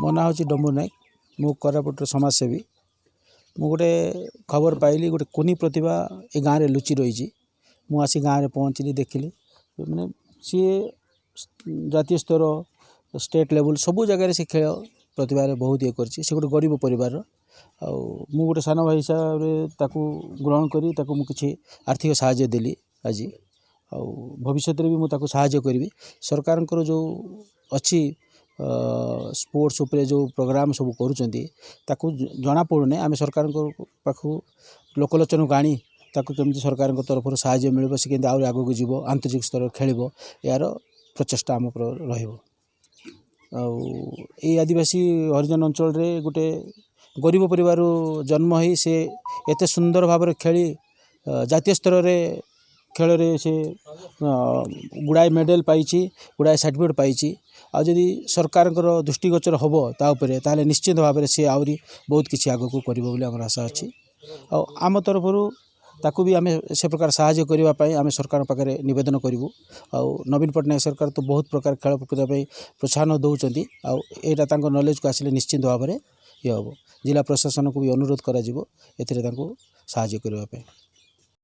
ମୋ ନାଁ ହେଉଛି ଡମ୍ବୁ ନାୟକ। ମୁଁ କୋରାପୁଟର ସମାଜସେବୀ। ମୁଁ ଗୋଟେ ଖବର ପାଇଲି, ଗୋଟେ କୁନି ପ୍ରତିଭା ଏ ଗାଁରେ ଲୁଚି ରହିଛି। ମୁଁ ଆସି ଗାଁରେ ପହଞ୍ଚିଲି, ଦେଖିଲି ମାନେ ସିଏ ଜାତୀୟ ସ୍ତର, ଷ୍ଟେଟ୍ ଲେବୁଲ୍ ସବୁ ଜାଗାରେ ସେ ଖେଳ ପ୍ରତିଭାରେ ବହୁତ ଇଏ କରିଛି। ସେ ଗୋଟେ ଗରିବ ପରିବାରର, ଆଉ ମୁଁ ଗୋଟେ ସାନ ଭାଇ ହିସାବରେ ତାକୁ ଗ୍ରହଣ କରି ତାକୁ ମୁଁ କିଛି ଆର୍ଥିକ ସାହାଯ୍ୟ ଦେଲି ଆଜି, ଆଉ ଭବିଷ୍ୟତରେ ବି ମୁଁ ତାକୁ ସାହାଯ୍ୟ କରିବି। ସରକାରଙ୍କର ଯେଉଁ ଅଛି ସ୍ପୋର୍ଟସ୍ ଉପରେ ଯେଉଁ ପ୍ରୋଗ୍ରାମ୍ ସବୁ କରୁଛନ୍ତି, ତାକୁ ଜଣାପଡ଼ୁନି। ଆମେ ସରକାରଙ୍କ ପାଖକୁ ଲୋକଲୋଚନକୁ ଆଣି ତାକୁ କେମିତି ସରକାରଙ୍କ ତରଫରୁ ସାହାଯ୍ୟ ମିଳିବ, ସେ କେମିତି ଆହୁରି ଆଗକୁ ଯିବ, ଆନ୍ତର୍ଜାତିକ ସ୍ତରରେ ଖେଳିବ, ଏହାର ପ୍ରଚେଷ୍ଟା ଆମ ରହିବ। ଆଉ ଏଇ ଆଦିବାସୀ ହରିଜନ ଅଞ୍ଚଳରେ ଗୋଟେ ଗରିବ ପରିବାରରୁ ଜନ୍ମ ହେଇ ସେ ଏତେ ସୁନ୍ଦର ଭାବରେ ଖେଳି ଜାତୀୟ ସ୍ତରରେ ଖେଳରେ ସେ ଗୁଡ଼ାଏ ମେଡ଼ାଲ୍ ପାଇଛି, ଗୁଡ଼ାଏ ସାର୍ଟିଫିକେଟ୍ ପାଇଛି। ଆଉ ଯଦି ସରକାରଙ୍କର ଦୃଷ୍ଟିଗୋଚର ହେବ ତା ଉପରେ, ତାହେଲେ ନିଶ୍ଚିତ ଭାବରେ ସେ ଆହୁରି ବହୁତ କିଛି ଆଗକୁ କରିବ ବୋଲି ଆମର ଆଶା ଅଛି। ଆଉ ଆମ ତରଫରୁ ତାକୁ ବି ଆମେ ସେ ପ୍ରକାର ସାହାଯ୍ୟ କରିବା ପାଇଁ ଆମେ ସରକାରଙ୍କ ପାଖରେ ନିବେଦନ କରିବୁ। ଆଉ ନବୀନ ପଟ୍ଟନାୟକ ସରକାର ତ ବହୁତ ପ୍ରକାର ଖେଳ କରିବା ପାଇଁ ପ୍ରୋତ୍ସାହନ ଦେଉଛନ୍ତି, ଆଉ ଏଇଟା ତାଙ୍କ ନଲେଜକୁ ଆସିଲେ ନିଶ୍ଚିନ୍ତ ଭାବରେ ଇଏ ହେବ। ଜିଲ୍ଲା ପ୍ରଶାସନକୁ ବି ଅନୁରୋଧ କରାଯିବ ଏଥିରେ ତାଙ୍କୁ ସାହାଯ୍ୟ କରିବା ପାଇଁ।